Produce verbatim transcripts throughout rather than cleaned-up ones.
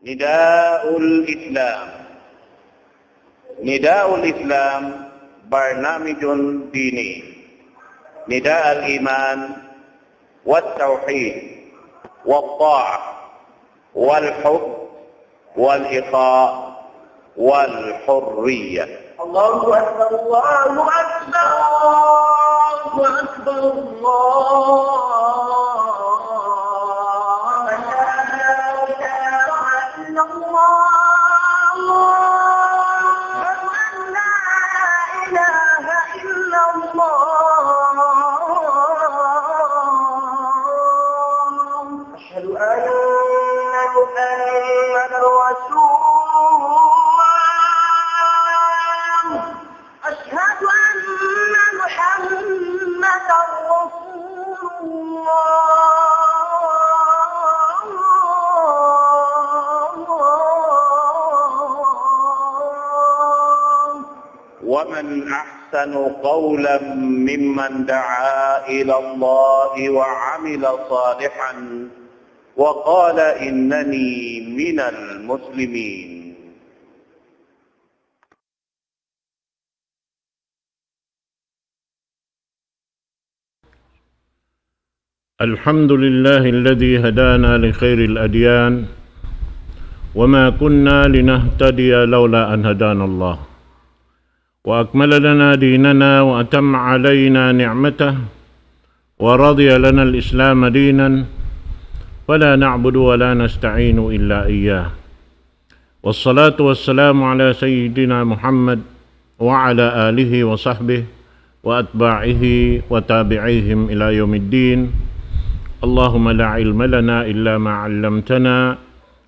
نداء الإسلام. نداء الإسلام برنامج ديني. نداء الإيمان والتوحيد والطاعة والحب والإخاء والحرية. الله أكبر، الله أكبر، الله أكبر، الله أكبر. أشهد أن لا إله إلا الله. أشهد أن لا إله إلا الله. أشهد أن محمدا رسول الله. أشهد أن محمدا رسول الله. ومن أحسن قولا ممن دعا إلى الله وعمل صالحا وقال إنني من المسلمين. الحمد لله الذي هدانا لخير الأديان، وما كنا لنهتدي لولا أن هدانا الله، وأكمل لنا ديننا وأتم علينا نعمته، ورضي لنا الإسلام دينا، فلا نعبد ولا نستعين إلا إياه. والصلاة والسلام على سيدنا محمد وعلى آله وصحبه وأتباعه وتابعيهم إلى يوم الدين. اللهم لا علم لنا إلا ما علمتنا،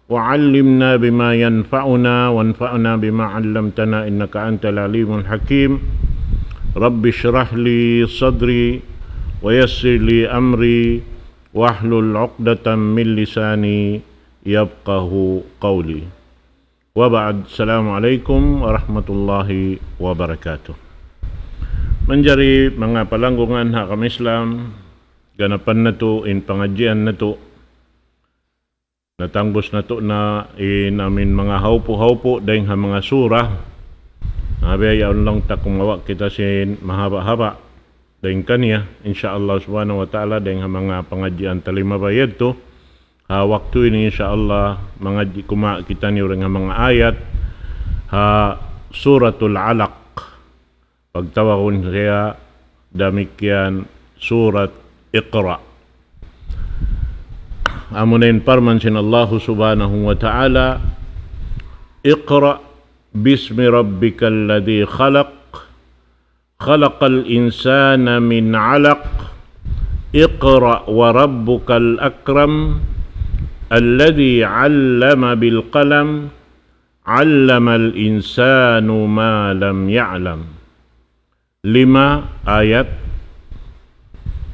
وعلمنا بما ينفعنا، وانفعنا بما علمتنا، إنك أنت العليم الحكيم. رب اشرح لي صدري، ويسر لي أمري، واحلل عقدة من لساني يفقه قولي. وبعد، السلام عليكم ورحمة الله وبركاته. Manjari manga palanggungan ha agama Islam, ganapan natu' in pangadjian natu'. Natangbus natu' na in amin manga haupu'-haupu' dayng ha manga surah. Na biya' yaun laung ta kumawa' kita sin mahaba'-haba' dayng kaniya, insya Allah subhanahu wa ta'ala, dayng ha manga pangadjian talima bayad tu. Ha waktu ini, insya Allah, mangadji' kumawa' kitaniyu dayng ha manga ayat ha Suratul Alaq. Pagtawagun siya damikkiyan Surat Iqra. Amuna in parman sin Allahu subhanahu wa ta'ala, اقرأ باسم ربك الذي خلق، خلق الإنسان من علق، اقرأ وربك الأكرم، الذي علم بالقلم، علم الإنسان ما لم يعلم. Lima ayat.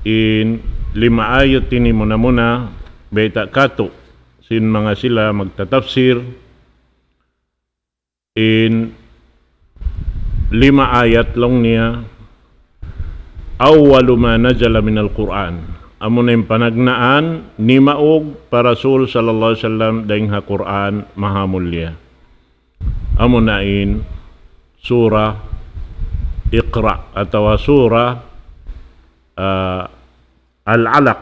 In lima ayat ini muna-muna bayta' katu' sin manga sila magtatafsir. In lima ayat laung niya, أول ما نزل من القرآن. Amuna in panagnaan nimaug pa Rasul sallallahu alayhi wasallam dayng ha Qur'an mahamulliya. Amuna in Surah Iqra atawa Surah, ah, Al-Alaq.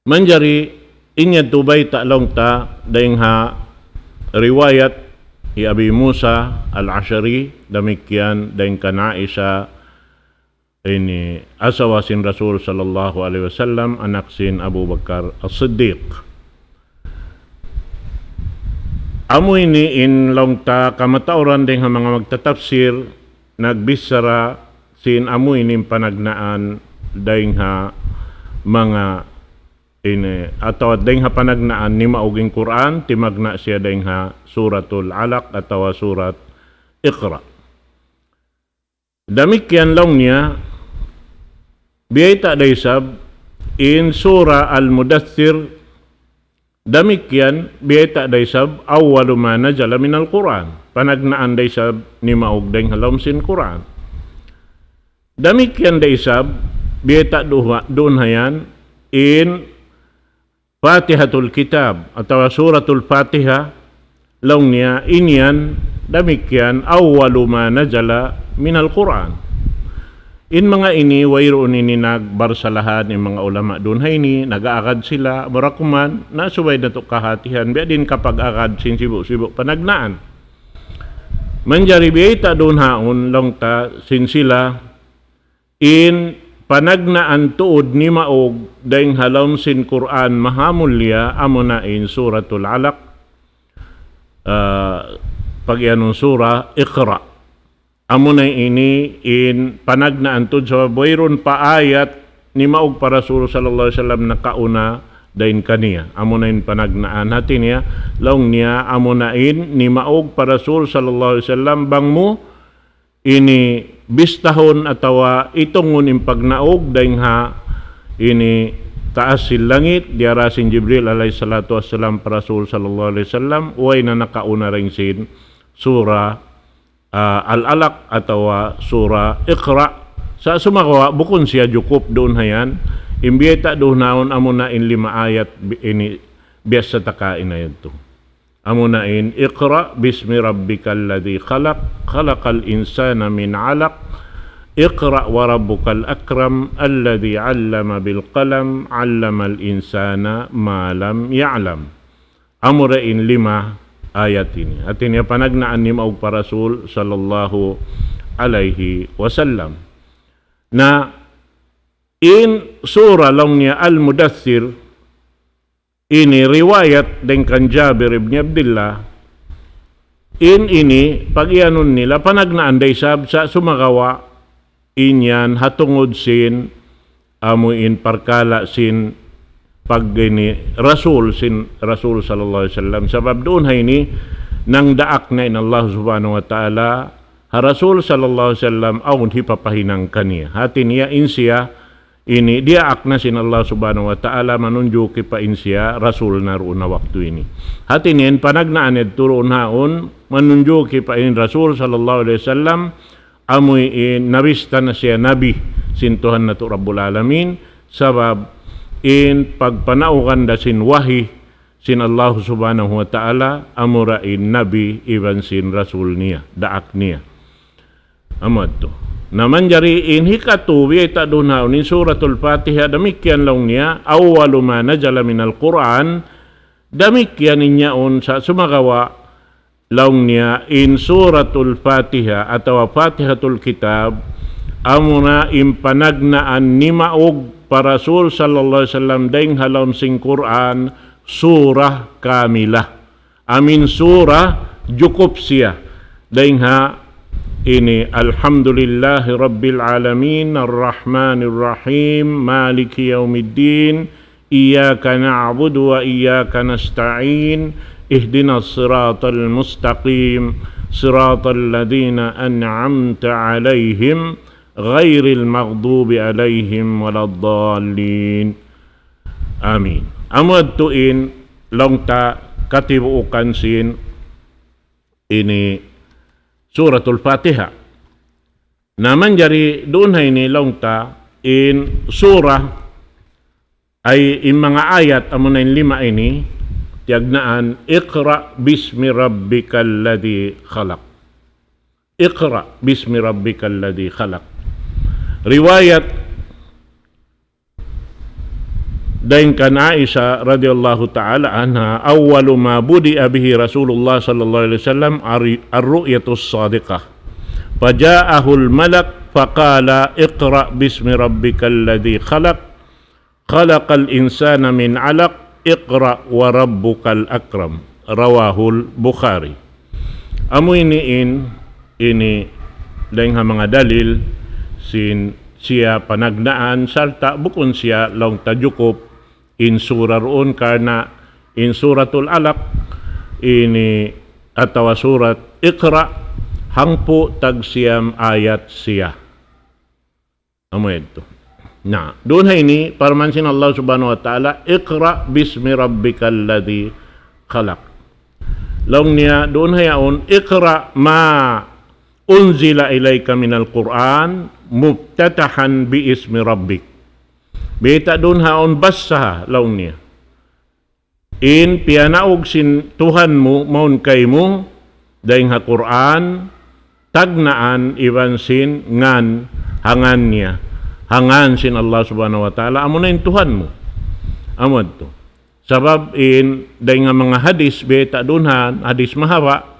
Manjari in yadtu bayta' laung ta dayng ha riwayat hi Abi Musa Al-Ash'ari, damikkiyan dayng kan Aisha, ini asawa sin Rasul sallallahu alayhi wasallam, anak sin Abu Bakar As-Siddiq. Amu ini in laung ta kamatauran dayng ha manga magtatafsir, nagbichara sin amu ini in panagnaan dayng ha manga ini, atawa dayng ha panagnaan nimaug in Qur'an, timagna' siya dayng ha Suratul Alaq atawa Surat Iqra. Damikkiyan laung niya, biyayta' da isab in Surah Al-Mudaththir, damikkiyan biyayta' da isab أول ما نزل من القرآن, panagnaan da isab nimaug dayng ha lawm sin Qur'an. Damikkiyan da isab, biyayta' duha-, duun hayan, in Fatihatul Kitab atawa Suratul Fatiha, laung niya, in yan damikkiyan أول ما نزل من القرآن. In manga ini, wayruun ini nagbarsalahan in manga ulama duun ha ini, nag-aagad sila, mura kuman, na subay natu' kahatihan, biya' diin kapag-agad sin sibu'-sibu' panagnaan. Manjari biyayta' duun haun, laung ta, sin sila, in panagnaan tuud nimaug dayn ha lawm sin Qur'an mahamulliya, amuna in Suratul Alaq, ah, pag-iyanun sura, Iqra. Amuna ini in panagnaan tuud sabab wayruun pa ayat nimaug pa Rasul sallallahu alayhi wasallam nakauna dayn kaniya. Amuna in panagnaan, hati niya, laung niya, amuna in nimaug pa Rasul sallallahu alayhi wasallam bang mu ini bistahun atawa itungun in pagnaug dayn ha ini taas sin langit, diyara sin Jibril alayhi salatu wassalam pa Rasul sallallahu alayhi wasallam, way na nakauna dayn sin sura, ah, Al-Alaq atawa sura Iqra. Sa' sumagawa', bukun siya jukup duun ha yan. In biyayta' duun haun amuna in lima ayat bi-, ini biyasa ta kaina yadtu. Amuna in, اقرأ باسم ربك الذي خلق، خلق الإنسان من علق، اقرأ وربك الأكرم، الذي علم بالقلم، علم الإنسان ما لم يعلم. Amura in lima ayat ini. Hati niya panagnaan nimaug pa Rasul sallallahu alayhi wasallam. Na in sura laung niya Al-Mudaththir, ini riwayat dayn kan Jabir ibn Abdullah, in ini pag-iyanun nila panagnaan da isab sa' sumagawa' in yan ha tungud sin amu in parkala' sin pag ini Rasul, sin Rasul sallallahu alayhi wasallam. Sabab duun ha ini nangdaak na in Allah subhanahu wa ta'ala ha Rasul sallallahu alayhi wasallam awn hipapahinang kaniya. Hati niya in siya ini diyaak na sin Allah subhanahu wa ta'ala manunjuki pa in siya Rasul na duun ha waktu ini. Hati niya in panagnaan yadtu duun haun manunjuki pa in Rasul sallallahu alayhi wasallam amu in nabista na siya nabi sin Tuhan natu' Rabbul Alamin, sabab in pagpanaugan da sin wahi sin Allah subhanahu wa ta'ala, amura in nabi iban sin rasul niya, daak niya. Amu yadtu. Na manjari in hikatu, biyayta' duun haun in Suratul Fatiha, damikkiyan laung niya, أول ما نزل من القرآن, damikkiyan in yaun sa' sumagawa', laung niya in Suratul Fatiha atawa Fatihatul Kitab, amuna in panagnaan nimaug pa Rasul sallallahu alayhi wasallam dayn ha lawm sin Qur'an, surah kamilah. Amu in surah jukup siya. Dayn ha ini, الحمد لله رب العالمين الرحمن الرحيم مالك يوم الدين إياك نعبد وإياك نستعين اهدنا الصراط المستقيم صراط الذين أنعمت عليهم غير المغضوب عليهم ولا الضالين آمين. Amu yadtu in laung ta katibuukan sin ini Suratul Fatiha. Na manjari duun ha ini laung ta in surah ay in manga ayat amuna in lima ini, tiyagnaan, اقرأ باسم ربك الذي خلق. اقرأ باسم ربك الذي خلق. Riwayat dayn kan Aisha radiyallahu ta'ala anha, أول ما بدأ به رسول الله صلى الله عليه وسلم الر-، الرؤية الصادقة. فجاءه الملك فقال: اقرأ باسم ربك الذي خلق، خلق الإنسان من علق، اقرأ وربك الأكرم. رواه البخاري. Amu ini in, ini dayn ha manga dalil sin siya panagnaan, sarta' bukun siya laung ta jukup in surah duun karna' in Suratul Alaq ini atawa Surat Iqra hangpu' tagsiyam ayat siya. Amu yadtu. Na, duun ha ini, parman sin Allah Subhanahu wa Ta'ala, اقرأ باسم ربك الذي خلق. Laung niya, duun ha yaun, اقرأ ما أنزل إليك من القرآن مفتتحا باسم ربك. Biyayta' duun ha yaun, bassaha, laung niya. In piyanaug sin Tuhan mu, mawn kaymu, dayn ha Qur'an, tagnaan iban sin ngan, ha ngan niya, ha ngan sin Allah Subhanahu wa Ta'ala, amuna in Tuhan mu. Amu yadtu. Sabab in, dayn ha manga hadis, biyayta' duun ha, hadis mahaba',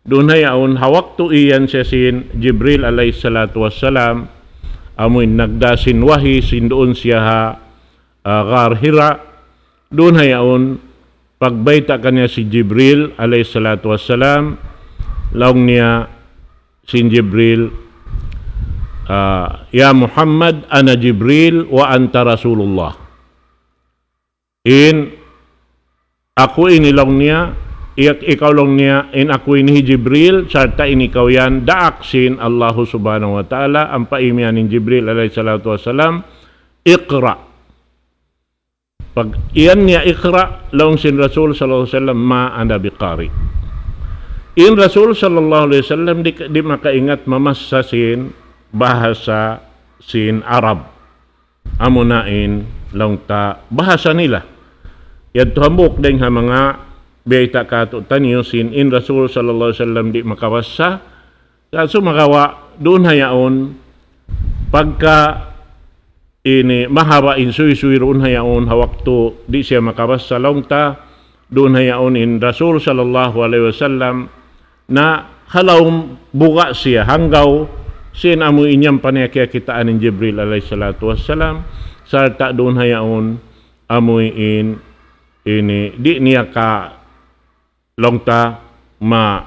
duun ha yaun, ha waktu iyan siya sin Jibril alayhi salatu wassalam, amu in nagdā sin wahi, sin duun siya ha, ah, Ghar Hira, duun ha yaun, pagbayta' kaniya sin Jibril alayhi salatu wassalam, laung niya sin Jibril, ah, "Ya Muhammad, ana Jibril wa anta Rasulullah." In aku ini laung niya, ik-, ikaw laung niya, in aku ini hi Jibril, sarta' in ikaw yan, daak sin Allahu Subhanahu wa Ta'ala, ampa imiyan in Jibril alayhi salatu wassalam, "Iqra." Pag iyan niya "Iqra," laung sin Rasul sallallahu alayhi wasallam, "Ma ana biqari." In Rasul sallallahu alayhi wasallam di', di' makaingat mamassa sin bahasa sin Arab. Amuna in laung ta bahasa nila. Yadtu hambuuk dayn ha manga biyayta' kātu'niyu sin in Rasul sallallahu alayhi wasallam di' makabassa. Sa' sumagawa' duun ha yaun, pagka ini mahaba' in suysuy duun ha yaun, ha waktu di' siya makabassa laung ta, duun ha yaun in Rasul sallallahu alayhi wasallam, na ha lawm buga' siya, hanggaw sin amu in yan pa niya kiyakitaan in Jibril alayhi salatu wassalam, sarta' duun ha yaun, amu in ini, di' niya ka laung ta ma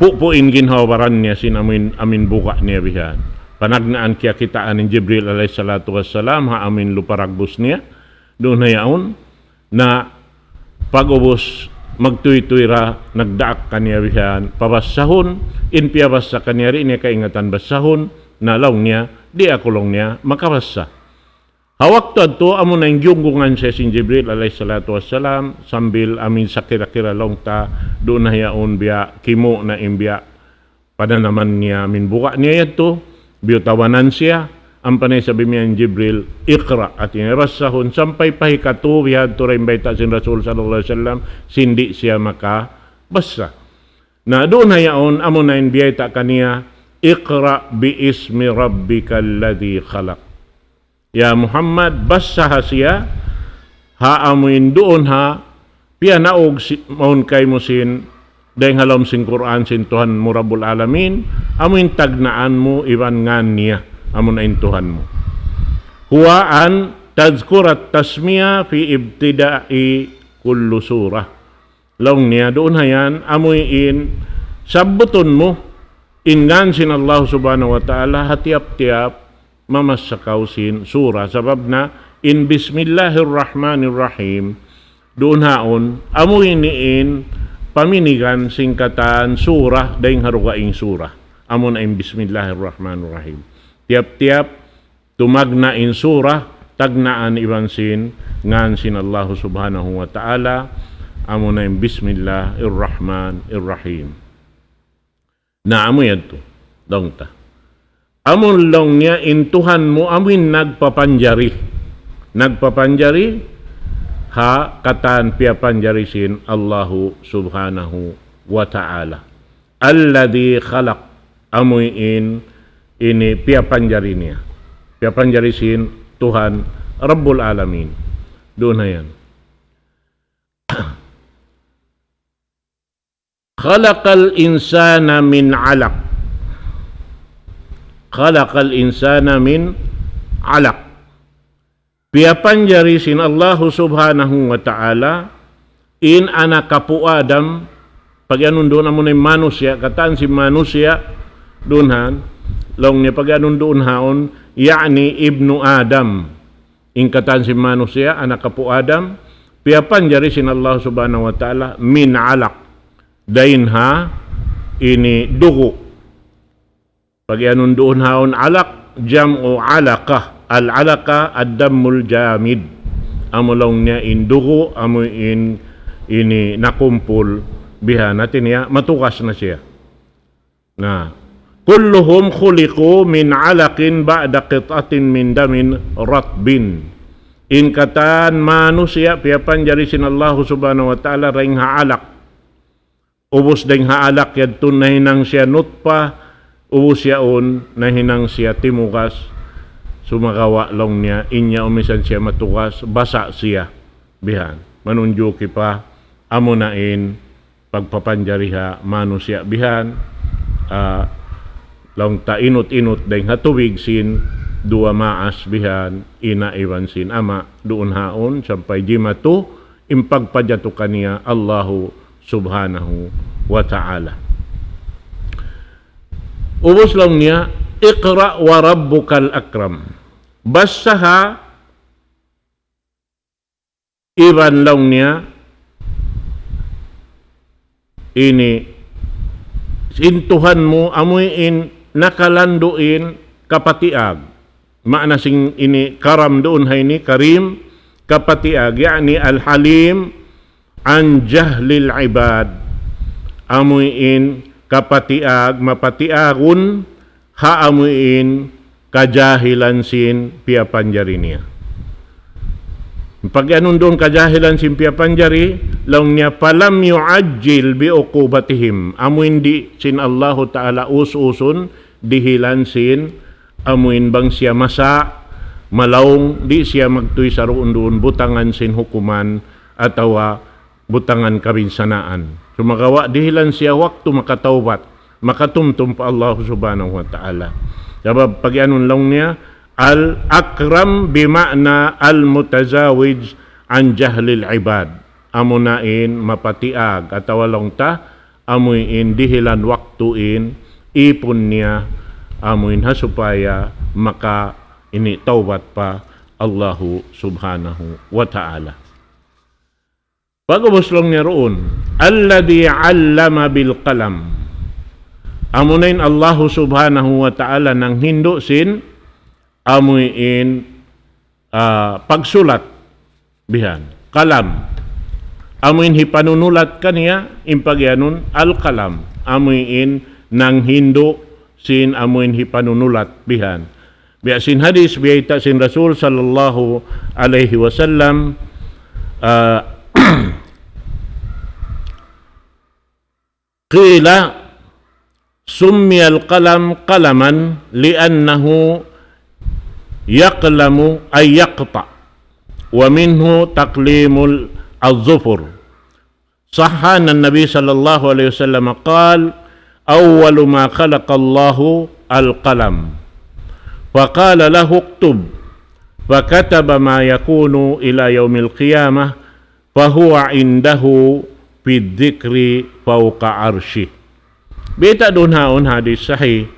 pupu' in ginhawa-baran niya sin amin, amin buga' niya bihan. Panagnaan kiyakitaan in Jibril alayhi salatu wassalam, ha amin lupa ragbus niya, duun ha yaun, na pag'ubus magtuytuy ra, nagdaak kaniya bihan, pabassahun, in piyabassa kaniya di' niya kaingatan bassahun, na laung niya, di' aku laung niya makabassa. Ha waktu yadtu, amuna in junggungan siya sin Jibril alayhi salatu wassalam, sambil amin sakira-kira laung ta, duun na yaun biya' kimu' na in biya' pananaman niya amin buga' niya yadtu, biyutawanan siya, ampa na isab imiyan Jibril, "Iqra," hāti niya bassahun, sampay pa hikatu, biyadtu ra in bayta' sin Rasul sallallahu alayhi wasallam, sin di' siya makabassa. Na duun na yaun, amuna in biyayta' kaniya, "Iqra bi ismi rabbika alladhi khalaq." Ya Muhammad, bassaha siya, ha amuin duun ha, piyanaug si-, mawn kaymu sin, dayng ha lawm sin Qur'an sin Tuhan mu Rabbul Alamin, amuin tagnaan mu iban ngan niya, amuna in Tuhan mu. Huwa an tadhkura tasmiya fi ibtida'i kullu surah. Laung niya, duun ha yan, amuin sabbutun mu in ngan sin Allah Subhanahu wa Ta'ala ha tiyap-tiyap mamassa kaw sin sura. Sabab na in Bismillahirrahmanirrahim, duun haun, amuin in paminigan sin katan sura, dayng ha dugaing sura. Amuna in Bismillahirrahmanirrahim. Tiyap-tiyap tumagna' in sura, tagnaan iban sin ngan sin Allah Subhanahu wa Ta'ala, amuna in Bismillahirrahmanirrahim. Na amu yadtu, laung ta. Amu laung niya in Tuhan mu amuin nagpapanjari. Nagpapanjari, ha katan piyapanjari sin Allahu Subhanahu wa Ta'ala. Alladhi khalaq, amuin ini piyapanjari niya. Piyapanjari sin Tuhan Rabbul Alamin. Duun na yan. Khalaqal insana min alaq. Khalaqal insana min alaq. Piyapanjari sin Allahu Subhanahu wa Ta'ala in anak apu' Adam, pag-iyanun duun amuna in manusiya', katan sin manusiya', duun han, laung niya pag-iyanun duun haun, ya'ni ibnu Adam. In katan sin manusiya', anak apu' Adam, piyapanjari sin Allah Subhanahu wa Ta'ala, min alaq. Dayn ha, ini dugu'. Pag-iyanun duun haun alaq, jam'u alaqa. Al-alaqa, ad-dammul jamid. Amu laung niya in dugu', amu in ini nakumpul. Bihan, hāti niya, matugas na siya. Na, kulluhum khuliqu min alaqin ba'da qit'atin min damin ratbin. in katan manusiya' piyapanjari sin Allahu Subhanahu wa Ta'ala dayn ha alak. Ubus dayn ha alak yadtu nahinang siya nutpa, ubus yaun nahinang siya timugas, sumagawa' laung niya, in yaun misan siya matugas, basa' siya. Bihan. Manunjuki pa, amuna in pagpapanjari ha manusiya' bihan, ah, laung ta inut-inut dayn ha tubig sin duwa maas bihan, ina' iban sin ama', duun haun sampay jimatu in pagpajatu kaniya Allahu Subhanahu wa Ta'ala. Ubus laung niya, اقرأ وربك الأكرم. Basaha iban laung niya, ini, in Tuhan mu, amuin nakalandu' in kapatiag. Maana sin ini karam duun ha ini, karim, kapatiag, يعني الحليم عن جهل العباد. Amuin kapatiag, mapatiagun, ha amuin kajahilan sin piyapanjari niya. Pag-anun duun kajahilan sin piyapanjari, laung niya, فلم يعجل بعقوبتهم. Amuin di' sin Allahu Ta'ala us-usun, dihilan sin, amuin bang siya masa', malaung, di' siya magtuy saruun-duun butangan sin hukuman atawa butangan kabinsanaan. Sumagawa' dihilan siya waktu makatawbat, makatumtum pa Allah Subhanahu wa Ta'ala. Sabab pag-anun laung niya, الأكرم بمعنى المتزاوج عن جهل العباد. Amuna in mapatiag, atawa laung ta, amuin dihilan waktu in, ipun niya, amuin ha supaya maka ini tawbat pa Allahu Subhanahu wa Ta'ala. Pag'ubus laung niya duun, الذي علم بالقلم. Amuna in Allahu Subhanahu wa Ta'ala nanghindu' sin amuin, ah, pagsulat bihan. Kalam. Amuin hipanunulat kaniya, in pag-iyanun, al-qalam. Amuin nanghindu' sin amuin hipanunulat bihan. Biya' sin hadis, biyayta' sin Rasul sallallahu alayhi wasallam, ah, قيل سمي القلم قلما لأنه يقلم أي يقطع، ومنه تقليم الظفر. صح أن النبي صلى الله عليه وسلم قال: أول ما خلق الله القلم، فقال له: اكتب، فكتب ما يكون إلى يوم القيامة، فهو عنده في الذكر فوق عرشه. Biyayta' duun ha yaun hadis sahih.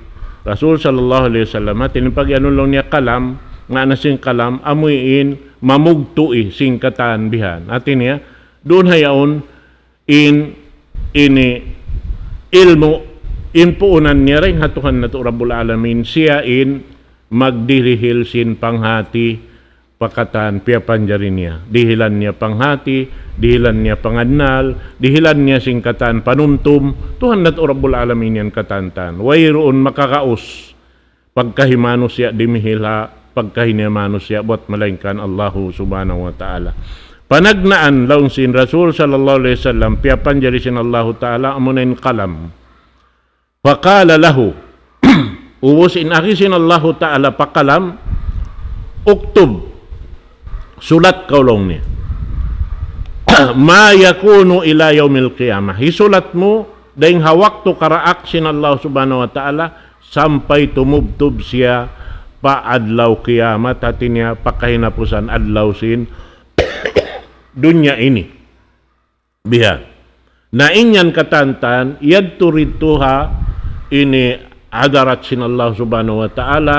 Rasul sallallahu alayhi wasallam, hati niya pag-iyanun laung niya kalam, maana sin kalam, amuin mamugtu' sin katan bihan. Hati niya, duun ha yaun in, ini, ilmu', in puunan niya dayn ha Tuhan natu' Rabbul Alamin, siya in magdirihil sin panghati pa katan piyapanjari niya. Dihilan niya panghati, dihilan niya pangannal, dihilan niya sin katan panumtum, Tuhan natu' Rabbul Alamin yan katantan. Wayruun makagaus pagkahi manusiya' dimihil ha pagkahi niya manusiya' buwat malaingkan Allahu Subhanahu wa Ta'ala. Panagnaan laung sin Rasul sallallahu alayhi wasallam, piyapanjari sin Allahu Ta'ala, amuna in kalam. فقال له, ubus in agi sin Allahu Ta'ala pa kalam, اكتب, sulat kaw laung niya. ما يكون إلى يوم القيامة. Hisulat mu, dayn ha waktu karaak sin Allah Subhanahu wa Ta'ala, sampay tumubtub siya pa adlaw kiyamat, hati niya pa kahinapusan adlaw sin dunya ini. Bihan. Na in yan katantan, yadtu didtu ha ini hadarat sin Allah Subhanahu wa Ta'ala,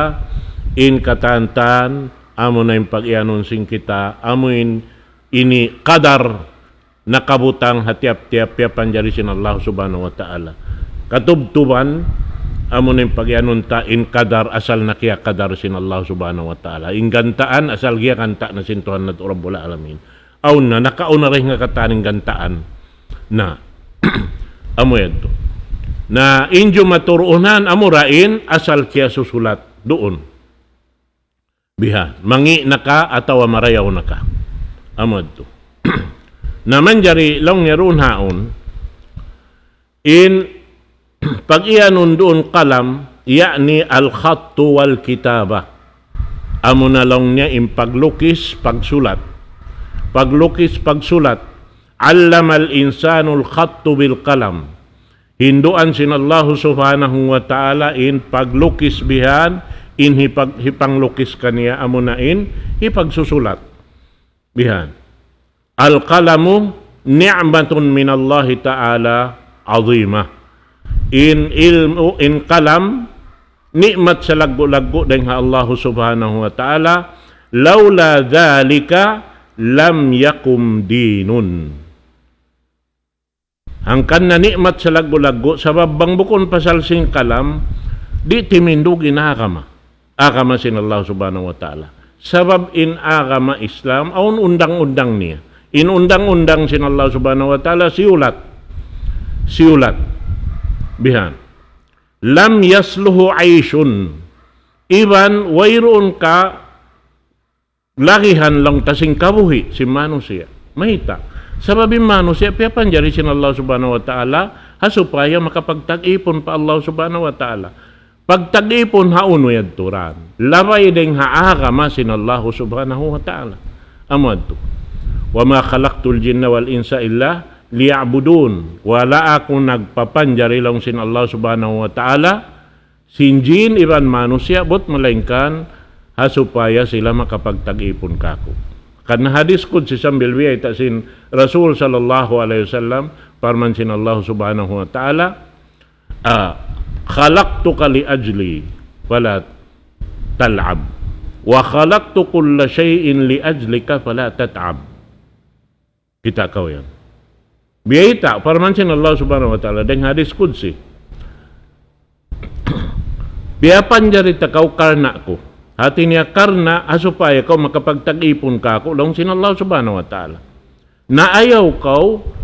in katantan, amuna in pag-iyanun sin kita, amuin ini kadar nakabutang ha tiyap-tiyap piyapanjari sin Allah Subhanahu wa Ta'ala. Katubtuban, amuna in pag-iyanun ta in kadar asal na kiyakadar sin Allah Subhanahu wa Ta'ala. In gantaan asal kiyaganta' na sin Tuhan natu' Rabbul Alamin. Awn na, nakauna dayn ha katan in gantaan. Na, amu yadtu. Na, in jumatu duun, amura in asal kiyasusulat duun. Bihan, mangi' na ka atawa marayaw na ka. Amu yadtu. Na manjari laung niya duun haun, in pag-iyanun duun kalam, ya'ni al-khattu wal kitaba. Amuna laung niya in paglukis, pagsulat. Paglukis, pagsulat. Allama al-insanul khattu bil kalam. Hinduan sin Allahu subhanahu wa ta'ala in paglukis bihan, in hipag-, hipanglukis kaniya amuna in hipagsusulat. Bihan. Al-kalamu ni'matun minallahi ta'ala azimah. In ilmu, in kalam, ni'mat salaggu'-laggu' dayn ha Allahu subhanahu wa ta'ala. Laula dhalika lam yakum dinun. Hangkan na ni'mat salaggu'-laggu', sabab bang bukun pasal sin kalam, di' timindug in agama. Agama sin Allah subhanahu wa ta'ala. Sabab in agama Islam, awn undang-undang niya. In undang-undang sin Allah subhanahu wa ta'ala, siyulat. Siyulat. Bihan. Lam yasluhu aishun. Iban, wayruun ka lagihan laung ta sin kabuhi' sin manusiya'. Mayta'? Sabab in manusiya' piyapanjari sin Allah subhanahu wa ta'ala, ha supaya makapagtag-ipun pa Allah subhanahu wa ta'ala. Pagtag-ipun ha unu yadtu? Labay dayn ha agama sin Allah subhanahu wa ta'ala. Amu yadtu. وما خلقت الجن والإنس إلا ليعبدون. Wala' aku nagpapanjari laung sin Allah subhanahu wa ta'ala, sin jin iban manusiya' bat malaingkan ha supaya sila makapagtag-ipun kāku'. Karna' hadis qudsi sambil biyayta' sin Rasul sallallahu alayhi wasallam, parman sin Allah subhanahu wa ta'ala, ah, خلقتك لأجلي فلا تلعب وخلقت كل شيء لأجلك فلا تتعب. Kita' kaw yan. Biyayta', parman sin Allah subhanahu wa ta'ala, dayn hadis qudsi. Piyapanjari ta kaw karna' ku. Hati niya karna', ha supaya kaw makapagtag-ipun kāku', laung sin Allah subhanahu wa ta'ala. Na ayaw kaw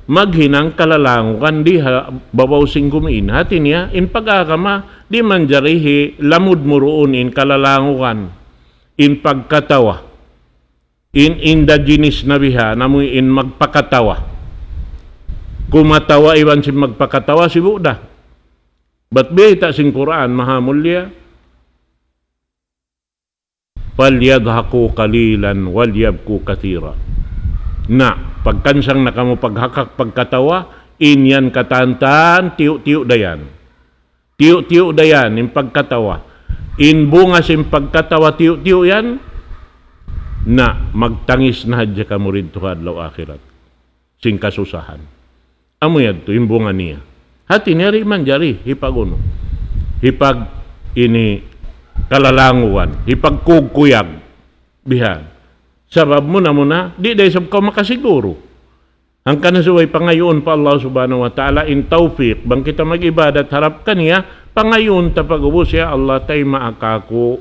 maghinang kalalangugan di ha babaw sin gumi ini. Hati niya, in pag-agama, di' manjari hilamud mu duun in kalalangugan, in pagkatawa. In indigenous na bihan, amu in magpakatawa. Kumatawa iban sin magpakatawa, sibu' da. Bat biyayta' sin Qur'an, maha mulia, فليضحكوا قليلا وليبكوا كثيرا. Na, pagkansang na kamu paghakak pagkatawa, in yan katan-katan, tiyu'-tiyu' da yan. Tiyu'-tiyu' da yan, in pagkatawa. In bunga sin pagkatawa, tiyu'-tiyu' yan. Na, magtangis na hadja kamu didtu ha adlaw akhirat. Sin kasusahan. Amu yadtu, in bunga niya. Hati niya di' manjari, hipag-unu. Hipag ini kalalangugan, hipagkugkuyag. Bihan. Sabab muna-muna, di' da isab kaw makasiguru. Hangkan na subay pangayuun pa Allah subhanahu wa ta'ala in tawfiq. Bang kita mag-ibadat harap kaniya, pangayuun ta pag'ubus, "Ya Allah, tayma'a kāku'."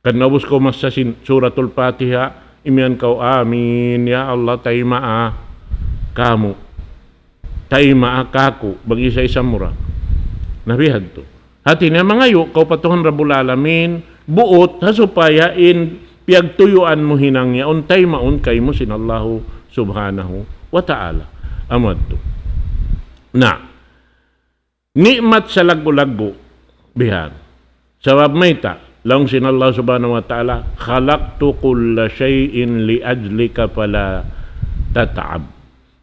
Kan ubus kaw masa sin Suratul Fatiha, imiyan kaw, "Amin, ya Allah, tayma'a kāmu'. Tayma'a kāku'," bang isa-isa mu ra. Na bihadtu. Hati niya mangayu' kaw pa Tuhan Rabbul Alamin, buut, ha supaya in piyagtuyuan mu hinang yaun, taymaun kaymu sin Allahu subhanahu wa ta'ala. Amu yadtu. Na, ni'mat salaggu'-laggu', bihan. Sabab mayta', laung sin Allah subhanahu wa ta'ala, خلقت كل شيء لأجلك فلا تتعب.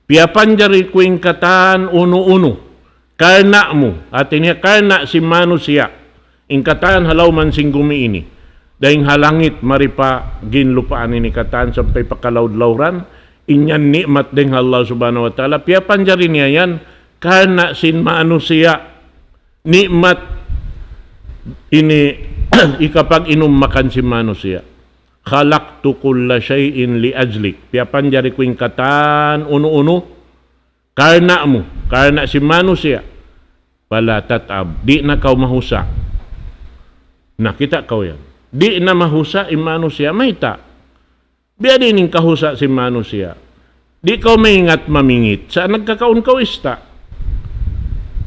Piyapanjari ku in katan unu-unu. Karna' mu, hati niya karna' sin manusiya'. In katan ha lawm sin gumi ini. Dayn ha langit, mari pa ginlupaan ini katan sampay pa kalaud-lauran. In yan ni'mat dayn ha Allah subhanahu wa ta'ala. Piyapanjari niya yan karna' sin manusiya'. Ni'mat ini hikapag-inum makan sin manusiya'. خلقت كل شيء لأجلك. Piyapanjari ku in katan unu-unu. Karna' mu, karna' sin manusiya'. فلا تتعب. Di' na kaw mahusa'. Na, kita' kaw yan. Di' na mahusa' in manusiya'. Mayta'? Biya' diin in kahusa' sin manusiya'? Di' kaw maingat mamingit. Sa' nagkakaun kaw ista'.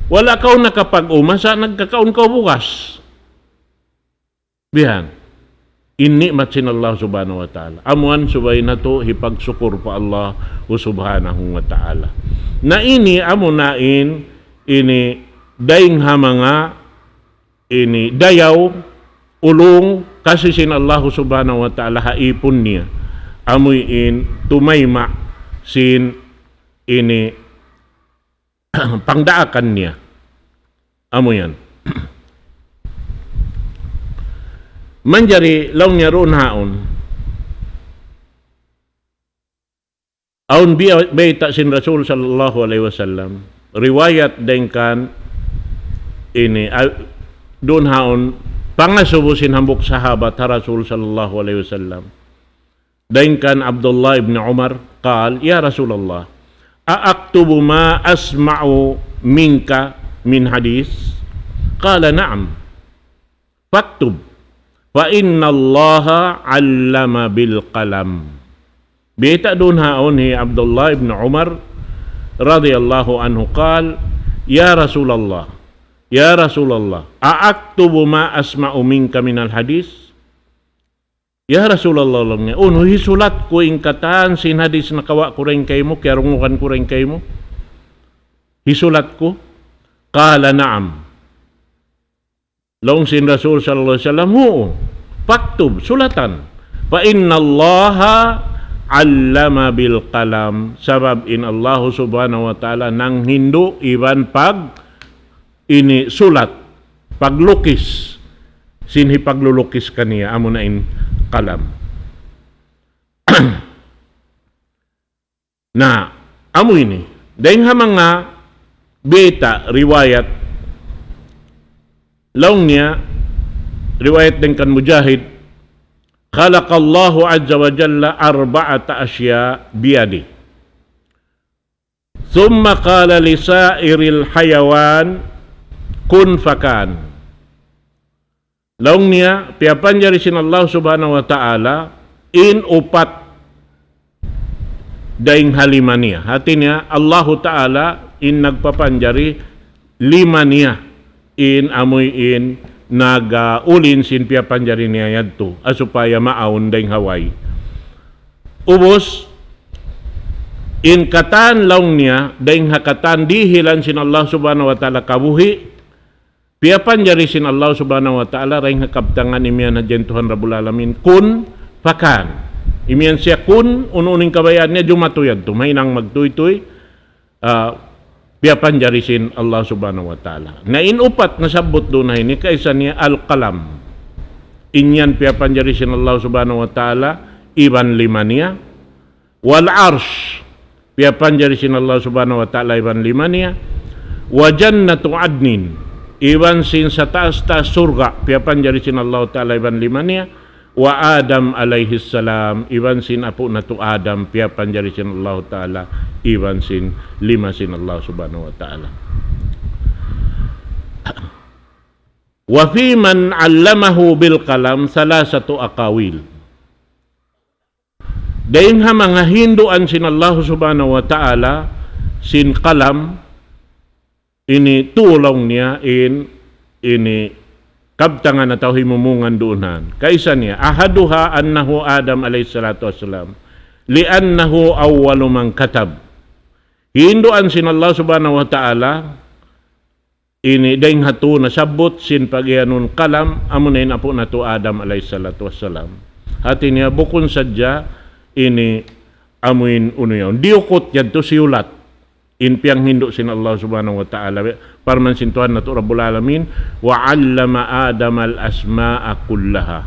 Wala' kaw nakapag-uma. Sa' nagkakaun kaw bugas. Bihan. in ni'mat sin Allah Subhanahu wa Ta'ala. Amuan subay natu' hipagsukur pa Allah Subhanahu wa Ta'ala. Na ini amuna in, ini dayng ha manga ini dayaw, ulung, kasi sin Allah Subhanahu wa Ta'ala ha ipun niya. Amuin tumayma' sin ini pangdaakan niya. Amu yan. Manjari laung niya duun haun. Awn biya', bayta' sin Rasul sallallahu alayhi wasallam. Riwayat dayng kan ini, ah, duun haun pangasubu sin hambuuk sahabat ha Rasul sallallahu alayhi wasallam. Dayng kan Abdullah ibn Umar, قال: يا رسول الله، أأكتب ما أسمع منك من حديث؟ قال: نعم، فاكتب، فإن الله علم بالقلم. Bayta' duun haun hi Abdullah ibn Umar radiyallahu anhu قال: يا رسول الله، يا رسول الله، أأكتب ما أسمع منك من الحديث؟ Ya Rasulullah, laung niya, unu, hisulat ku in katan sin hadis nakawa' ku dayn kaymu, kiyarungugan ku dayn kaymu? Hisulat ku? قال: نعم. Laung sin Rasul sallallahu alayhi wasallam, huun. فاكتب, sulatan. فإن الله علم بالقلم. Sabab in Allah Subhanahu wa Ta'ala nanghindu' iban pag ini sulat, paglukis, sin hipaglulukis kaniya, amuna in kalam. Na, amu ini, dayng ha manga bayta', riwayat, laung niya, riwayat dayng kan Mujahid, خلق الله عز وجل أربعة أشياء بيده. ثم قال لسائر الحيوان: كن فكان. Laung niya, piyapanjari sin Allah Subhanahu wa Ta'ala in upat dayng ha lima niya. Hati niya, Allahu Ta'ala in nagpapanjari lima niya in amuin nag-, ah, ulin sin piyapanjari niya yadtu, ah, supaya maawn dayng ha way. Ubus, in katan laung niya, dayng ha katan dihilan sin Allah Subhanahu wa Ta'ala kabuhi', piyapanjari sin Allah Subhanahu wa Ta'ala, dayng ha kabtangan imiyan hadja in Tuhan Rabbul Alamin, كن فكان. Imiyan siya kun, unu-unu in kabayaan niya, jumatu yadtu, mahinang magtuytuy, ah, piyapanjari sin Allah Subhanahu wa Ta'ala. Na in upat nasabbut duun ha ini, kaisa niya al-qalam. In yan piyapanjari sin Allah Subhanahu wa Ta'ala, iban lima niya. Wal arsh, piyapanjari sin Allah Subhanahu wa Ta'ala, iban lima niya. Wa jannatu adnin, iban sin sataas-taas surga', piyapanjari sin Allah Ta'ala, iban lima niya. Wa Adam alayhi salam, iban sin apu' natu' Adam, piyapanjari sin Allah Ta'ala, iban sin lima sin Allah Subhanahu wa Ta'ala. وفي من علمه بالقلم ثلاثة أقاويل. Dayng ha manga hinduan sin Allah Subhanahu wa Ta'ala sin kalam, ini tū laung niya in, ini kabtangan atawa himumungan duun ha yan. Kaisa niya, أحدها أنه آدم عليه الصلاة والسلام، لأنه أول من كتب. Hinduan sin Allah Subhanahu wa Ta'ala, ini dayng ha tū nasabbut sin pagiyanun kalam, amuna in apu' natu' Adam alayhi salatu wassalam. Hati niya bukun sadja ini amuin unu yaun. Diyukut yadtu siyulat. In piyanghindu' sin Allah Subhanahu wa Ta'ala. Parman sin Tuhan natu' Rabbul Alamin, وعلم آدم الأسماء كلها.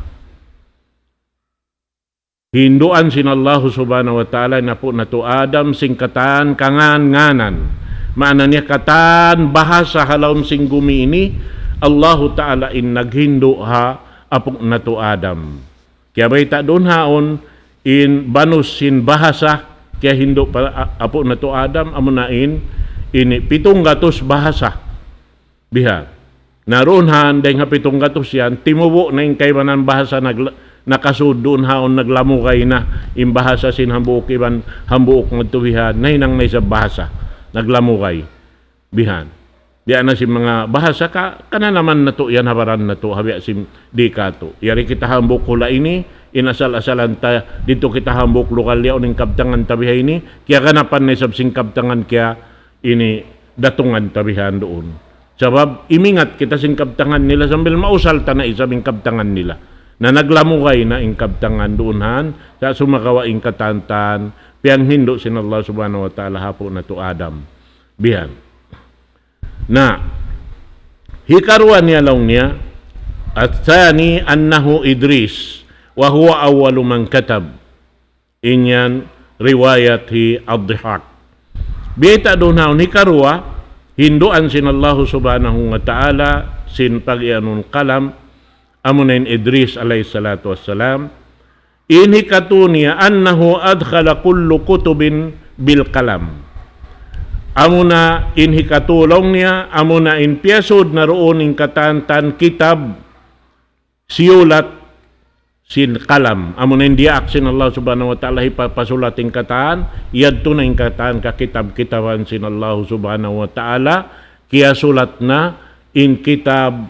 Hinduan sin Allah Subhanahu wa Ta'ala in apu' natu' Adam sin katan kangan-nganan. Maana niya katan bahasa ha lawm sin gumi ini, Allahu Ta'ala in naghindu' ha apu' natu' Adam. Kiyabayta' duun haun in banus sin bahasa kiyahindu' pa a-, apu' natu' Adam, amuna in ini pitung gatus bahasa. Bihan. Na duun ha yan, dayng ha pitung gatus yan, timubu' na in kaibanan bahasa nagla-, nakasud duun haun naglamugay na, in bahasa sin hambuuk iban hambuuk madtu bihan, nahinang na isab bahasa, naglamugay. Bihan. Biya' na sin manga bahasa ka, kananaman natu' yan, habaran natu', ha biya' sin di' katu'. Yari kita hambuuk hula' ini, in asal-asalan ta, didtu kita hambuuk lugal yaun in kabtangan ta biha ini, kiyaganapan na isab sin kabtangan kiya ini datungan ta bihan duun. Sabab, imingat kita sin kabtangan nila sambil mausal ta na isab in kabtangan nila. Na naglamugay na in kabtangan duun han, sa' sumagawa' in katantan, piyanghindu' sin Allah Subhanahu wa Ta'ala ha apu' natu' Adam. Bihan. Na, hikaruwa niya laung niya, الثاني أنه إدريس وهو أول من كتب. In yan riwayat hi Ad-Dihak. Biyayta' duun haun hikaruwa, hinduan sin Allahu Subhanahu wa Ta'ala, sin pag-iyanun kalam, amuna in Idris alayhi salatu wassalam, in hikatu niya أنه أدخل كل كتب بالقلم. Amuna in hikatu laung niya, amuna in piyasud na duun in katantan kitab siyulat sin kalam. Amuna in diyaak sin Allah Subhanahu wa Ta'ala hipapasulat in katan, yadtu na in katan ka kitab-kitaban sin Allah Subhanahu wa Ta'ala, kiyasulat na in kitab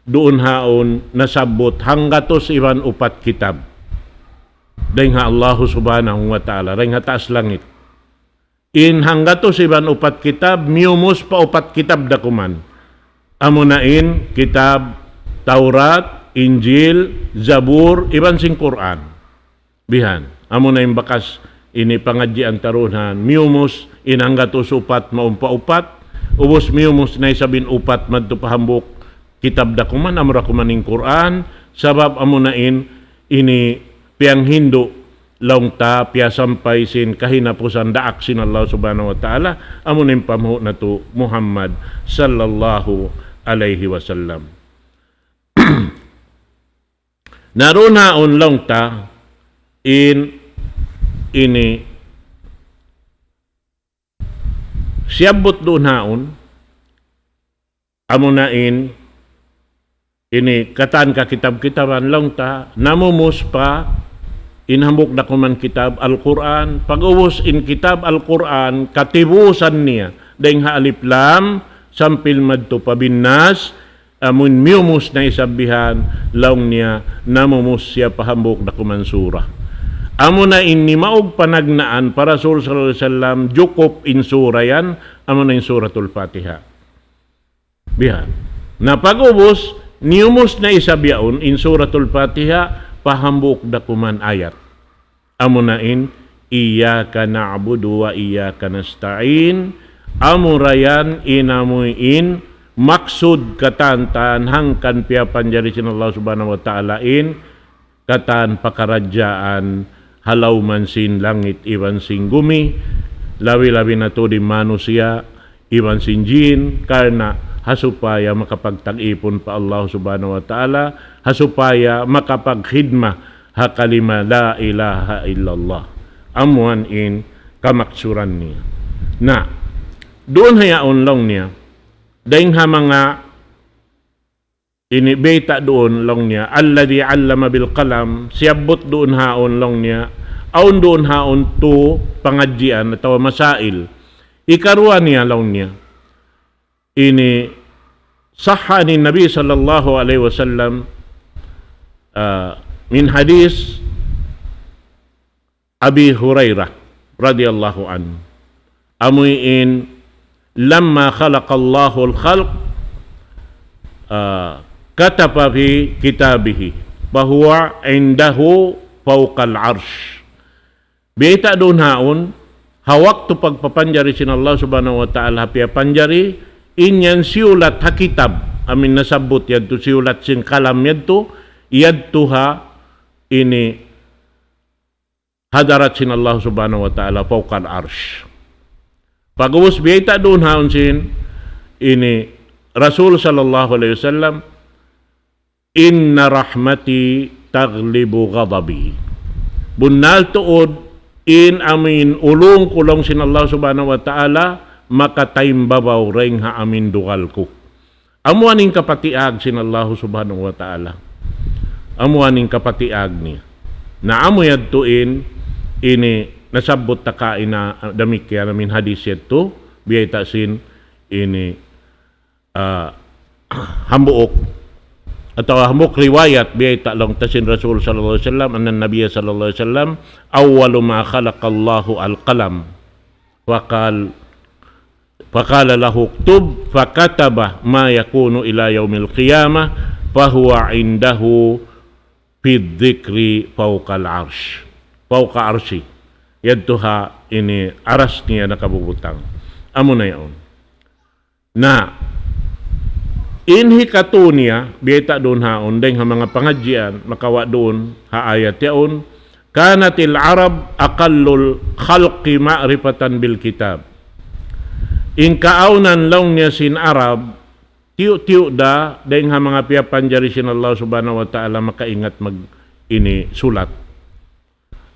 duun haun nasabbut hanggatus iban upat kitab. Dayn ha Allah Subhanahu wa Ta'ala, dayn ha taas langit. In hanggatus iban upat kitab, miyumus pa upat kitab dakuman. Amuna in kitab Taurat, Injil, Zabur, iban sin Qur'an. Bihan. Amuna in bakas ini pangadjian ta duun han, miyumus in hanggatus upat maumpa upat, ubus miyumus na isab in upat madtu pa hambuuk kitab dakuman, amura kuman in Qur'an, sabab amuna in ini piyanghindu' laung ta piyasampay sin kahinapusan daak sin Allah Subhanahu wa Ta'ala, amu in panghu' natu' Muhammad sallallahu alayhi wasallam. Na duun haun laung ta in ini siyabbut duun haun, amuna in ini katan kakitab-kitaban laung ta, namumus pa in hambuuk dakuman kitab Al-Qur'an, pag-ubus in kitab Al-Qur'an, katibusan niya, dayn ha alif lam, sampay madtu pa bin nas, amun miyumus na isab bihan, laung niya, namumus siya pa hambuuk dakuman sura. Amuna in nimaug panagnaan pa Rasul sallallahu alayhi wasallam, jukup in sura yan, amuna in Suratul Fatiha. Bihan. Na pag-ubus, niyumus na isab yaun in Suratul Fatiha pa hambuuk dakuman ayat. Amuna in, إياك نعبد وإياك نستعين. Amura yan in amu in maksud katan-katan hangkan piyapanjari sin Allah Subhanahu wa Ta'ala in katan pakaradjaan ha lawm sin langit iban sin gumi, labi-labi na tuud in manusiya' iban sin jin, karna' ha supaya makapagtag-ipun pa Allah Subhanahu wa Ta'ala, ha supaya makapagkhidma ha kalima la ilaha illallah. Amu yan in kamaksuran niya. Na, duun ha yaun laung niya, dayn ha manga ini bayta' duun laung niya, الذي علم بالقلم, siyabbut duun haun laung niya, awn duun haun tu pangadjian atawa masail. Hikaruwa niya laung niya, ini صح عن النبي صلى الله عليه وسلم، ah, من حديث أبي هريرة رضي الله عنه. Amu in, لما خلق الله الخلق، ah, كتب في كتابه، فهو عنده فوق العرش. Bayta' duun haun, ha waktu pagpapanjari sin Allah Subhanahu wa Ta'ala, piyapanjari, in yan siyulat ha kitab, amu in nasabbut yadtu siyulat sin kalam yadtu, yadtu ha ini hadarat sin Allah Subhanahu wa Ta'ala فوق العرش. Pag-ubus bayta' duun haun sin ini Rasul sallallahu alayhi wasallam, إن رحمتي تغلب غضبي. Bunnal tuud in amu in ulung ku laung sin Allah Subhanahu wa Ta'ala makataimbabaw dayn ha amu in dugal ku. Amu yan in kapatiag sin Allah Subhanahu wa Ta'ala. Amu yan in kapatiag niya. Na amu yadtu in, ini nasabbut ta kaina damikkiyan amu in hadis yadtu, bayta' sin ini ah, hambuuk atawa hambuuk riwayat, biyayta' laung ta sin Rasul sallallahu alayhi wasallam, anna Nabiya sallallahu alayhi wasallam, awwalu ma khalaqallahu al-qalam. Faqal, faqala lahu uktub, fakataba ma yakunu ila yawmil qiyamah, fahuwa indahu fi dhikri fawqal arsh. Fawqa arshi. Yadtu ha ini aras niya nakabubutang. Amuna yaun. Na, in hikatu niya, biyayta' duun haun, dayng ha manga pangadjian, makawa' duun, ha ayat yaun, kanatil Arab aqallul khalqi ma'rifatan bil kitab. In kaawnan laung niya sin Arab, tiyu'-tiyu' da, dayng ha manga piyapanjari sin Allah subhanahu wa ta'ala makaingat mag ini sulat.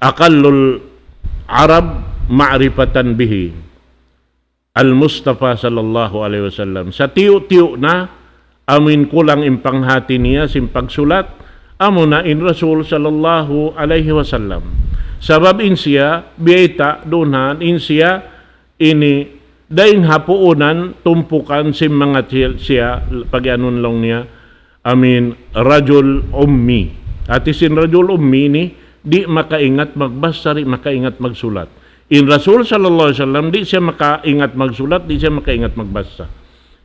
Aqallul Arab ma'rifatan bihi. Al-Mustafa sallallahu alayhi wasallam. Satiyu'-tiyu' na, amuin kulang in panghati niya sin pagsulat, amuna in Rasul sallallahu alayhi wasallam. Sabab in siya, biyayta' duun ha, in siya, ini, dayng ha puunan, tumpukan sin manga siya, siya, pagiyanun laung niya, amuin rajul ummi. Hati sin rajul ummi ini, di' makaingat magbasa, di' makaingat magsulat. In Rasul sallallahu alayhi wasallam, di' siya makaingat magsulat, di' siya makaingat magbasa.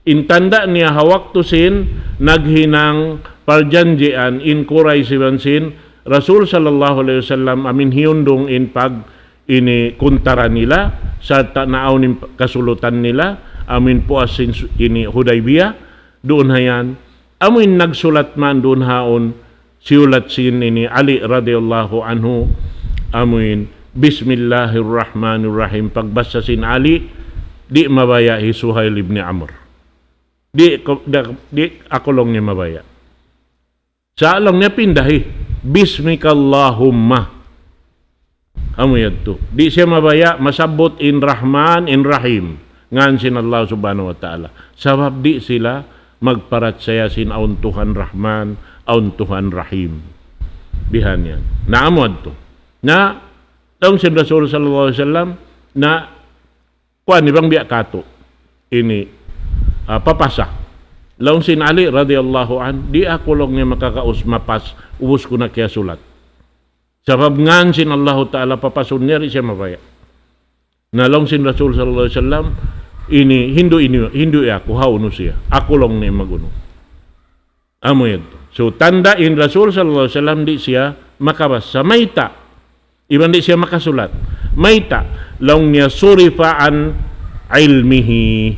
In tanda' niya ha waktu sin naghinang parjanjian in Quraysh iban sin Rasul sallallahu alayhi wasallam, amuin hiyundung in pag ini kuntara nila, sarta' naawn in kasulutan nila, amuin puas sin su-, ini Hudaybiyah, duun ha yan, amuin nagsulat man duun haun, siyulat sin ini Ali radiyallahu anhu, amuin, Bismillahirrahmanirrahim. Pagbasa sin Ali, di' mabaya' hi Suhail ibn Amr. Di' ko, da, di' aku laung niya mabaya'. Sa' laung niya pindahi. Bismikallahumma. Amu yadtu. Di' siya mabaya' masabbut in Rahman, in Rahim. Ngan sin Allah subhanahu wa ta'ala. Sabab di' sila magparachaya sin awn Tuhan Rahman, awn Tuhan Rahim. Bihan yan. Na amu yadtu. Na, laung sin Rasul sallallahu alayhi wasallam, na, kuwan, bang biya' katu'. Ini, ah, papasa. Laung sin Ali radiyallahu anhu, di' aku laung niya makakaus mapas, ubus ku na kiyasulat. Sabab ngan sin Allahu Ta'ala papasun niya, di' siya mabaya'. Na laung sin Rasul sallallahu alayhi wasallam, ini, hindu' ini, hindu' aku, hawnu siya. Aku laung niya magunu. Amu yadtu. So, tanda' in Rasul sallallahu alayhi wasallam di' siya makabasa. Mayta'? Iban di' siya makasulat. Mayta'? Laung niya surifa an ilmihi.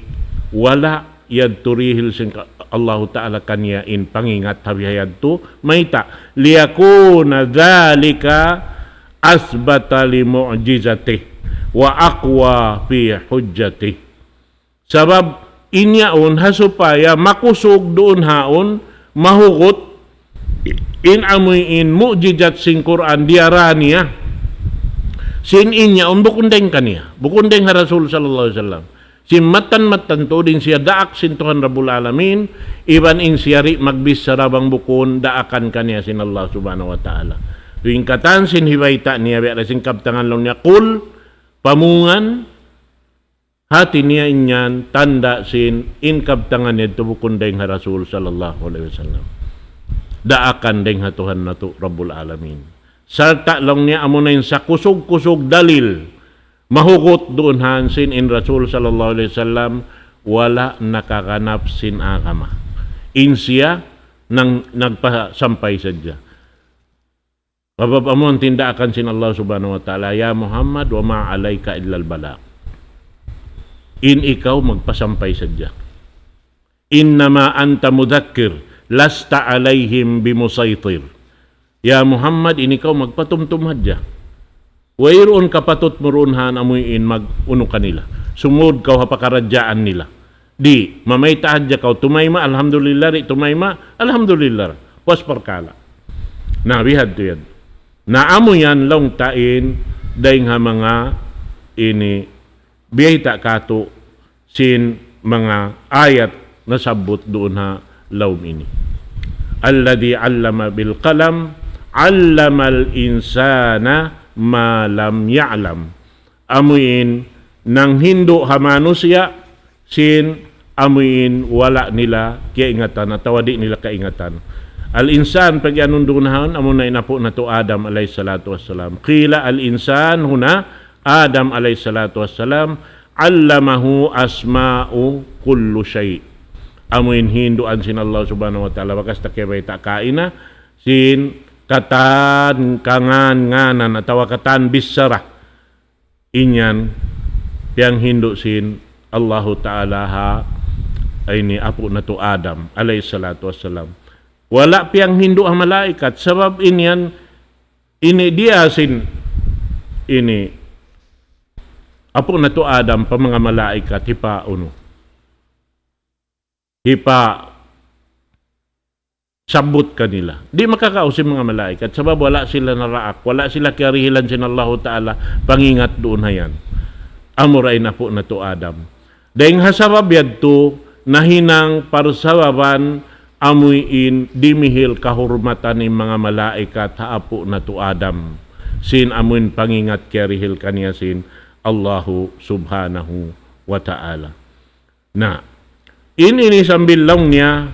Wala' yadtu dihil sin ka-, Allahu Ta'ala kaniya in pangingat ha biha yadtu. Mayta'? Liyakuna dhalika asbata li mu'jizatih wa aqwa fi hujjatih. Sabab in yaun ha supaya makusug duun haun, mahugut in amuin mu'jizat sin Qur'an diyara niya. Sin in yaun bukun dayng kaniya, bukun dayng ha Rasul sallallahu alayhi wasallam. Sin mattan-mattan tuud in siya daak sin Tuhan Rabbul Alamin, iban in siya di' magbichara bang bukun daakan kaniya sin Allah Subhanahu wa Ta'ala. Duun katan sin hibayta' niya, biya' da sin kabtangan laung niya, "Qul," pamungan, hati niya in yan, tanda' sin in kabtangan yadtu bukun dayng ha Rasul sallallahu alayhi wasallam. Daakan dayng ha Tuhan natu' Rabbul Alamin. Sarta' laung niya amuna in sakusug-kusug dalil, mahugut duun haun sin in Rasul sallallahu alayhi wasallam, wala' nakaganap sin agama. In siya nang nagpasampay sadja. Sabab amu in tindaakan sin Allah Subhanahu wa Ta'ala, "Ya Muhammad, wa ma alayka illal balagh." In ikaw magpasampay sadja. "Innama anta mudhakkir, lasta alayhim bimusaytir." Ya Muhammad, in ikaw magpatumtum hadja. Wayruun kapatut mu duun haun amuin mag-unu kanila. Sumud kaw ha pakaradjaan nila. Di', mamayta' hadja kaw tumayma', alhamdulillah, di' tumayma', alhamdulillah. Puas parkala'. Na, bihadtu yan. Na amu yan laung ta in, dayng ha manga ini, biyayta' katu' sin manga ayat nasabbut duun ha lawm ini. Alladhi allama bil qalam, allamal insana ma lam ya'lam. Amuin nanghindu' ha manusiya' sin amuin wala' nila kiyaingatan atawa di' nila kaingatan. Al-insan, pag-iyanun duun haun, amuna in apu' natu' Adam alayhi salatu wassalam. قيل الإنسان هنا آدم عليه الصلاة والسلام علمه أسماء كل شيء. Amuin hinduan sin Allah Subhanahu wa Ta'ala, bakas ta kiyabayta' kaina, sin katan kangan-nganan atawa katan bichara. In yan, piyanghindu' sin Allahu Ta'ala ha, ay ini apu' natu' Adam, alayhi salatu wassalam. Wala' piyanghindu' ha malaikat, sabab in yan, ini diya sin, ini, apu' natu' Adam pa manga malaikat, hipa unu. Hipa sabbut kanila. Di' makakaus in manga malaikat, sabab wala' sila naraak, wala' sila kiyarihilan sin Allahu Ta'ala, pangingat duun ha yan. Amura in apu' natu' Adam. Dayng ha sabab yadtu, nahinang parsababan amuin dimihil kahurmatan in manga malaikat ha apu' natu' Adam. Sin amuin pangingat kiyarihil kaniya sin Allahu Subhanahu wa Ta'ala. Na, in ini sambil laung niya,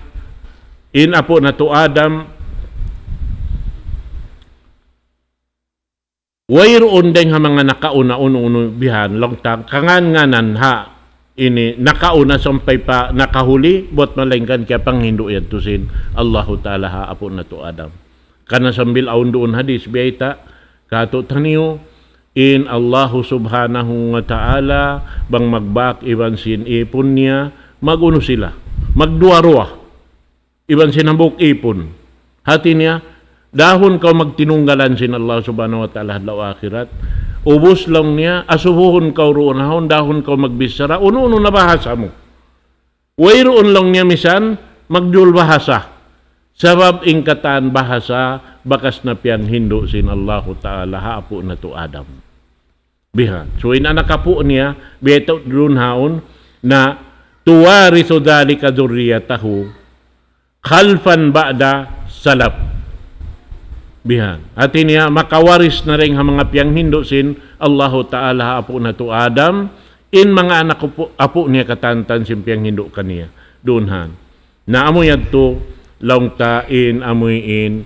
in apu' natu' Adam, wayruun dayng ha manga nakauna unu-unu bihan, laung ta, kangan-nganan ha, ini nakauna sampay pa nakahuli, buwat malaingkan kiyapanghindu' yadtu sin Allahu Ta'ala ha apu' natu' Adam. Karna' sambil awn duun hadis, biyayta' katu'taniyu, in Allahu Subhanahu wa Ta'ala, bang magbak iban sin ipun niya, mag-unu sila, magduwa-ruwa, iban sin hambuuk ipun. Hati niya, dahun kaw magtinunggalan sin Allah Subhanahu wa Ta'ala ha adlaw akhirat. Ubus laung niya, asubuhun kaw duun haun, dahun kaw magbichara, unu-unu na bahasa mu. Wayruun laung niya misan magdul bahasa. Sabab in katan bahasa bakas na piyanghindu' sin Allahu Ta'ala ha apu' natu' Adam. Bihan. So, in anak apu' niya, biyayta' duun haun, na tuwarithu dhalika dhurriyatahu khalfan ba'da salaf. Bihan. Hati niya, makawaris na dayng ha manga piyanghindu' sin Allahu Ta'ala ha apu' natu' Adam, in manga anak apu', apu' niya katantan sin piyanghindu' kaniya. Duun han. Na amu yadtu, laung ta in, amuin,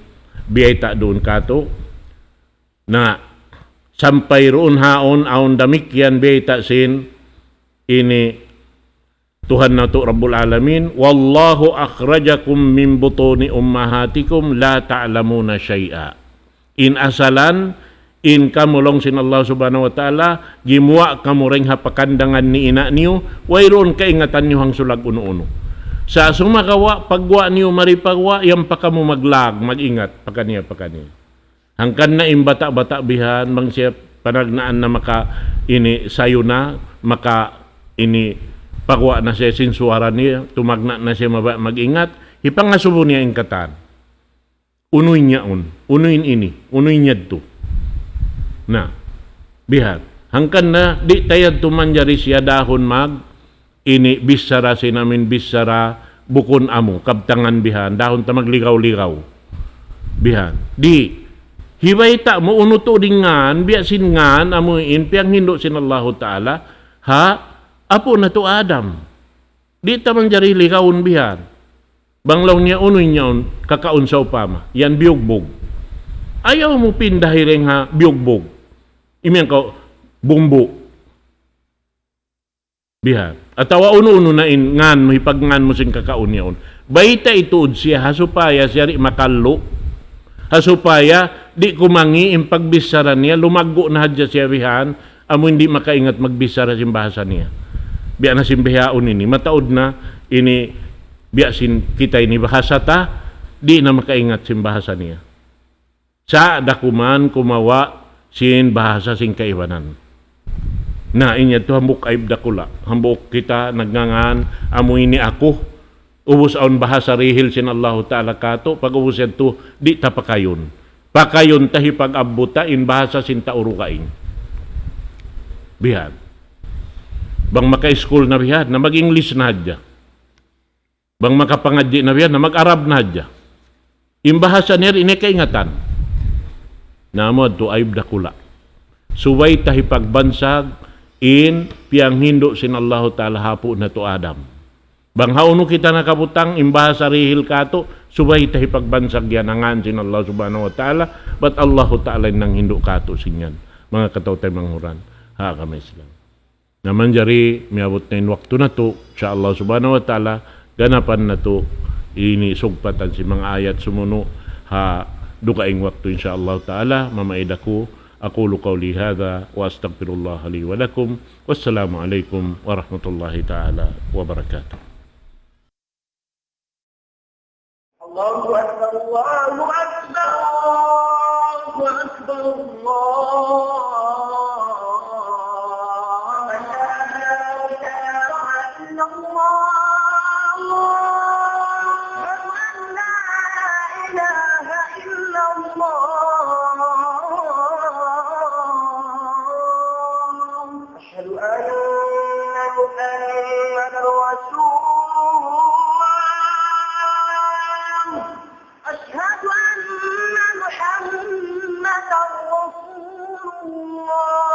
biyayta' duun katu'. Na, sampay duun haun, awn damikkiyan biyayta' sin, ini, Tuhan natu' Rabbul Alamin, والله أخرجكم من بطون أمهاتكم لا تعلمون شيئا. In asalan, in kamu laung sin Allah Subhanahu wa Ta'ala, gimuwa' kamu dayng ha pakandangan ni ina' niyu, wayruun kaingatan niyu hangsulag unu-unu. Sa' sumagawa', pagguwa' niyu mari paguwa', yan pa kamu maglag, mag-ingat, pakaniya, pakaniya. Hangkan na in bata'-bata' bihan, bang siya panagnaan na maka ini sayu na, maka ini paguwa' na siya sin suwara niya, tumagna' na siya mabaya' mag-ingat, hipangasubu niya in katan. Unu in yaun, unu in ini, unu in yadtu. Na, bihan. Hangkan na, di' ta yadtu manjari siya dahun mag, ini bichara sin amin bichara bukun amu, kabtangan bihan, dahun ta magligaw-ligaw. Bihan. Di', hibayta' mu unu tuud in ngan, biya' sin ngan, amu in piyanghindu' sin Allahu Ta'ala, ha, apu' natu' Adam. Di' ta manjari ligawun bihan. Bang laung niya unu in yaun, kakaun sawpama, yan biyugbug. Ayaw mu pindahi dayng ha biyugbug. Imiyan kaw, bumbu. Bihan. Atawa unu-unu na in ngan mu, hipagngan mu sin kakaun yaun. Baytai tuud siya, ha supaya siya di' makallu'. Ha supaya di' kumangi' in pagbichara niya, lumaggu' na hadja siya bihan, amu in di' makaingat magbichara sin bahasa niya. Biya' na sin bihaun ini, mataud na ini biya' sin kita ini bahasa ta, di' na makaingat sin bahasa niya. Sa' da kuman kumawa' sin bahasa sin kaibanan. Na, in yadtu hambuuk aib dakula'. Hambuuk kita nagngangan, amu ini aku. Ubus awn bahasa rihil sin Allahu Ta'ala katu', pag-ubus yadtu, di' ta pakayun. Pakayun ta hipag-abbu ta in bahasa sin tau dugaing. Bihan. Bang maka-school na bihan, na mag-English na hadja. Bang makapangadji' na biya' na, mag-Arab na hadja. In bahasa niya di' niya kaingatan. Na amu yadtu aib dakula'. Subay ta hipagbansag in piyanghindu' sin Allahu Ta'ala ha apu' natu' Adam. Bang hawnu kita nakabutang, in bahasa dihil katu', subay ta hipagbansag yan ha ngan sin Allah Subhanahu wa Ta'ala, bat Allahu Ta'ala in nanghindu' katu' sin yan. Manga kataw-taymanghuran, manga manghuran ha agama Islam. Na manjari miyabut na in waktu natu', insya Allah Subhanahu wa Ta'ala, ganapan natu' ini sugpatan sin manga ayat sumunu' ha dugaing waktu, insya Allah Ta'ala. Mamaid aku, أقول قولي هذا وأستغفر الله لي ولكم. والسلام عليكم ورحمة الله تعالى وبركاته. الله أكبر، الله أكبر، الله أكبر، الله. أشهد أن لا إله إلا الله. أشهد أن لا إله إلا الله. أشهد أن محمدا رسول الله. أشهد أن محمدا رسول الله.